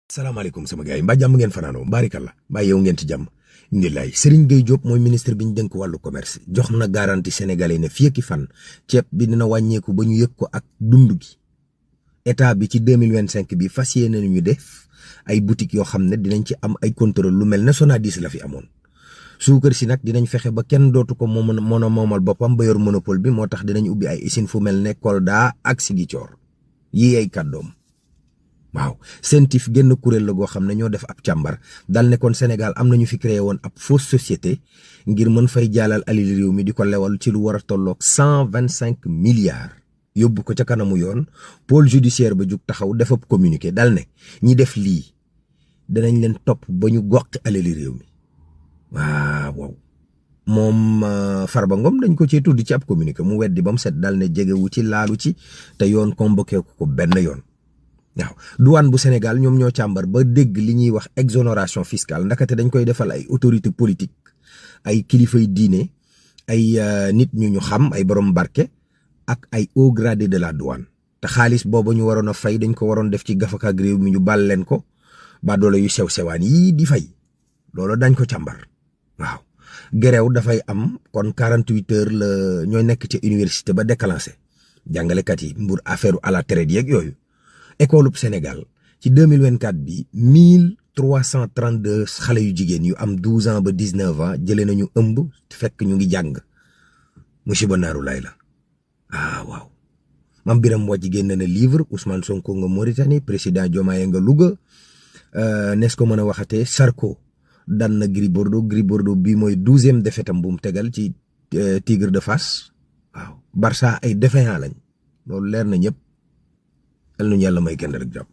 salaamaaleykum sama gars yi mbaa jàmm ngeen fanaanoo mbaarikàlla mbaa yow ngeen ci jàmm indilaay Serigne Gueye Diop mooy ministre bi ñu dénk wàllu commerce jox na garantie sénégalais ne fii ak fan ceeb bi dina wàññeeku ba ñu yëg ko ak dund gi état bi ci 2025 bi fas yéene nañu def ay boutiques yoo xam ne dinañ ci am ay contrôle lu mel ne Sonadis la fi amoon suukar si nag dinañ fexe ba kenn dootu ko mën a moomal boppam ba yor monopole bi moo tax dinañ ubbi ay usine fu mel ne Kolda ak Ziguinchor yii ay kàddoom. waaw CENTIF génn kuréel la goo xam ne ñoo def ab càmbar dal ne kon Sénégal am na ñu fi créé woon ab fausse société ngir mën fay jaalal alal réew mi di ko lewal ci lu war a tolloog 125 milliards yóbbu ko ca kanamu yoon pôle judiciaire ba jug taxaw def ab communiqué dal ne ñi def lii danañ leen topp ba ñu goqi alal réew mi waaw moom Farba Ngom dañ ko cee tudd ci ab communiqué mu weddi ba mu set dal ne jegewu ci laalu ci te yoon convoqué ko benn yoon. waaw douane bu Sénégal ñoom ñoo càmbar ba dégg li ñuy wax exonération fiscale ndakate dañ koy defal ay autorité politique ay kilifay diine ay nit ñu xam ay borom barke ak ay haut gradé de la douane te xaalis boobu ñu waroon a fay dañ ko waroon def ci gafakaag réew mi ñu bal leen ko ba doole yu sew sewaan yii di fay loolu dañ ko càmbar waaw gereew dafay am kon 48 heures la ñooy nekk ci université ba déclenché jàngalekat yi mbur affaire à la traite yeeg yooyu. école bu Sénégal ci 2024 bi 1332 xale yu jigéen yu am 12 ans ba 19 ans jëlee nañu ëmb fekk ñu ngi jàng musiba naaru lay la waaw Mame Birame Wathie génn na livre Ousmane Sonko nga Mauritanie président Diomaye nga Louga nees ko mën a waxatee Sarko dan na Gris Bordeaux bii mooy 12e défaite am bu mu tegal ci Tigre de Fass waaw Barça ay défaillant lañ loolu leer na ñëpp. yal nañu yàlla may kenn rek jàpp